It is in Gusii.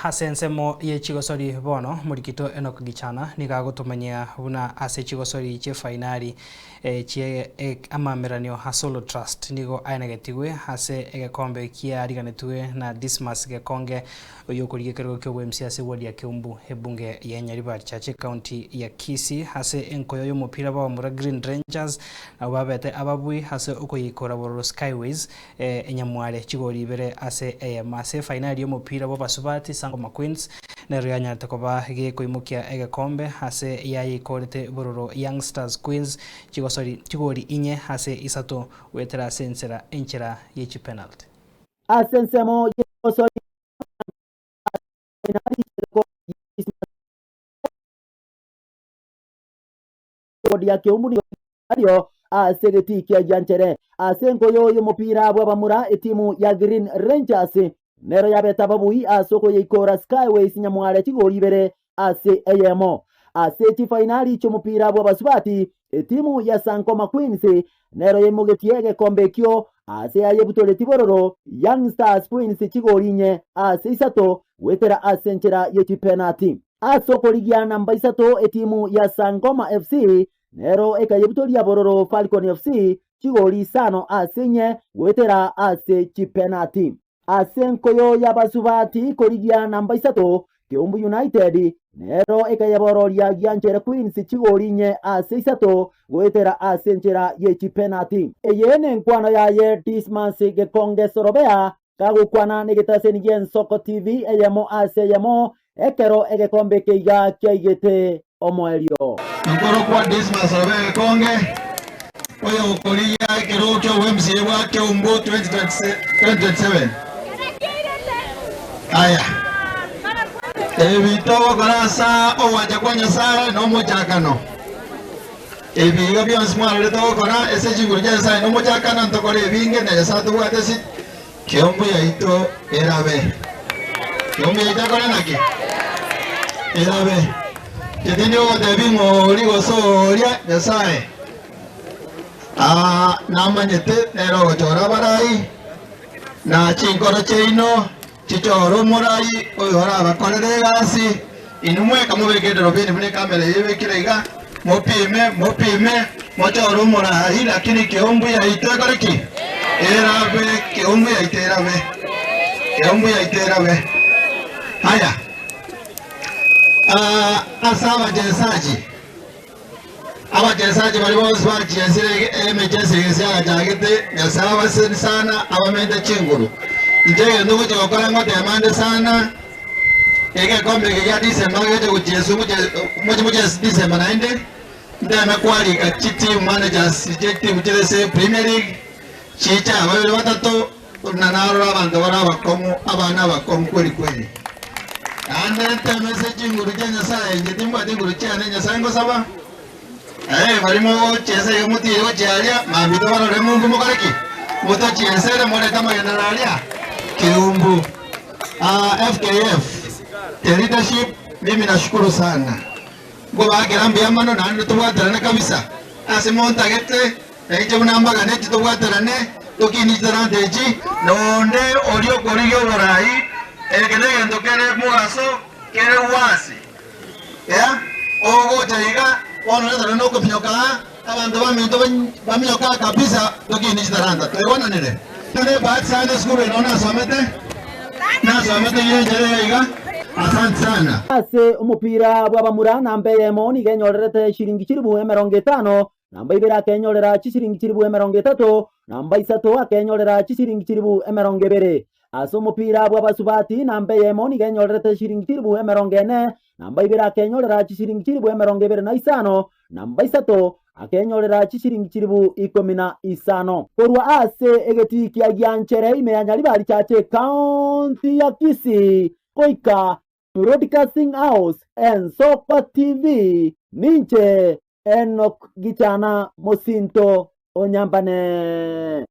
Ase ensemo ye chigosori bono, Morikito Enock Gichana nigo agotomanyia buna ase chigosori chi'efainari chie amameranio a Solo Trust nigo aenegetigwe ase egekombe kiariganetwe na Dismas Gekonge oyio okorigia ekerogo ki'obwemsi ase eward ya Keumbu ebunge ya Nyaribari Chache ekaunti ya Kisii ase enkoyo y'omopira b'abamura Green Rangers nabwo babete ababui ase okoyeikora bororo Skyways Enyamware chigori ibere ase eyemo. Ase efainali y'omopira bw'abasubati, Sangoma Queens nero yanyarete koba gekoimokia egekombe ase yayeikorete bororo Young Stars Queens chigosori chigori inye ase isato goetera ase ensera enchera ye chipenalty. Ase ensemo y'egosori fainali ya Keumbu nigo Ario ase egetii kia Gianchere. Ase enkoyo y'omopira bw'abamura etimu ya Green Rangers nero yabete ababui ase okoyeikora Skyways Nyamware chigori ibere ase eyemo. Ase chifainali chi'omopira bw'abasubati etimu ya Sankoma Queens nero yaimogetie egekombe ekio ase yayebutoreti bororo Young Stars Queens chigori inye ase isato goetera ase enchera ye chipenati. Ase okorigia namba isato etimu ya Sangoma FC Nero ekayebutoria bororo Falcon FC chigori isano ase inye goetera ase chipenati. Ase enkoyo y'abasubati korigia namba isato, Keumbu United nero ekayebororia Gianchere Queens chigori inye ase isato goetera ase enchera ye chipenati. Eye nenkwano yaye Dismas Gekonge Sorobea kagokwana negetaseni gi'Ensoko TV eyemo ase eyemo ekero egekombe eke iga kiaigete omoerio. Okorokwa Dismas obe egekonge, oyokorigia ekerogo ki'obwemcA bwa Keumbu 2027. Aya, ebi togokora ase ogwancha kwa Nyasae nomochakano. Ebi iga bionsi mwarorete togokora ase chinguru chia Nyasae nomochakano, ntokore ebinge, na Nyasae atobwate ase Keumbu yaito erabe. Keumbu yaito ekore naki? Erabe. Inche tindi gogotebia ng'a oria gose oria, Nyasae aa namanyete nere ogochora abarai, na chinkoro chiaino chichore omorai oyo orabakorere egasi. Inwe mweka mobeke edorobini buna ekamera eye ebekire iga, mopime, mopime, mochore omorai, lakini keumbu yaito ekore ki? Erabe, keumbu yaito erabe, keumbu yaito erabe. Haya, ah, ase abachesaji, abachesaji baria bonsi bachiesire emechieso eye ase agachagete, Nyasae abasesenie sana, abamente chinguru. Inche egento ngochia gokora ngotema ande sana, Egekombe eke gia December geche gochieswa moche mochie December naende, nteme kwarika chi team managers chie chitimu chire ase Premier League, chiche ababere batato, buna narora abanto bare abakong'u, abana abakong'u kweri kweri. Naende nteme ase chinguru chia Nyasaye, inche timbwati nguru chiane Nyasaye ngosaba, eh, baria mogochiesa iga motiire gochia aria, mambia tobarore mumbu mokore ki? Motochiesere morete amagenderero aria keumbu. Ah, FKF, the leadership, mimi nashukuru sana. Nkobakera mbuya mono naende tobwaterane kabisa ase montagete na inche buna mbaganeti tobwaterane tokinie chitalanta echi nonde oria okorigia oborai eke negento kere mogaso kere wasi yeah? Ogocha iga bono retana nokominyoka aa abanto baminto baminyoka aa kabisa tokinie chitalanta toigwananire. Ne bahati sana esukuru eye noo nasomete nasomete enchera eye iga asante sana. Ase omopira bw'abamura namba eyemo nigo enyorerete chiringi chilifu emerongo etano, namba ibere akenyorera chisiringi chilifu emerongo etato, namba isato akenyorera chisiringi chilifu emerongo ebere. Ase omopira bw'abasubati namba eyemo nigo enyorerete chiringi chilifu emerongo ene, namba ibere akenyorera chisiringi chilifu emerongo ebere na isano, namba isato akenyorera chisiringi chilifu ikomi na isano. Korwa ase egetii kia Gianchere ime ya Nyaribari Church Ekaunti ya Kisii goika Broadcasting House Ensoko TV, ninche Enock Gichana mosinto o Nyambane.